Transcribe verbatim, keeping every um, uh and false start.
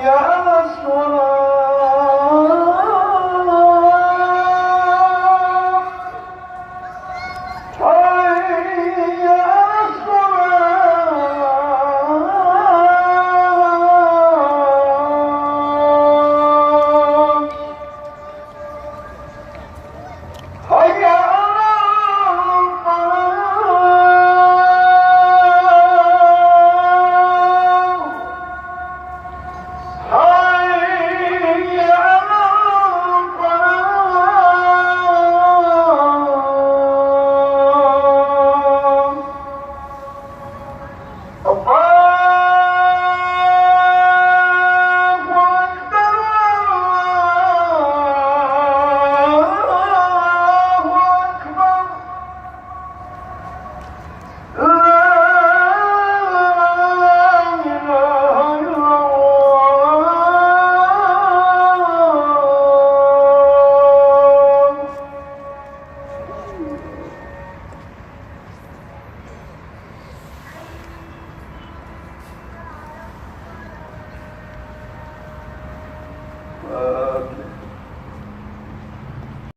على الصلاة. حي على الصلاة. حي على الفلاح. حي على الفلاح. الله أكبر، الله أكبر. لا إله إلا الله.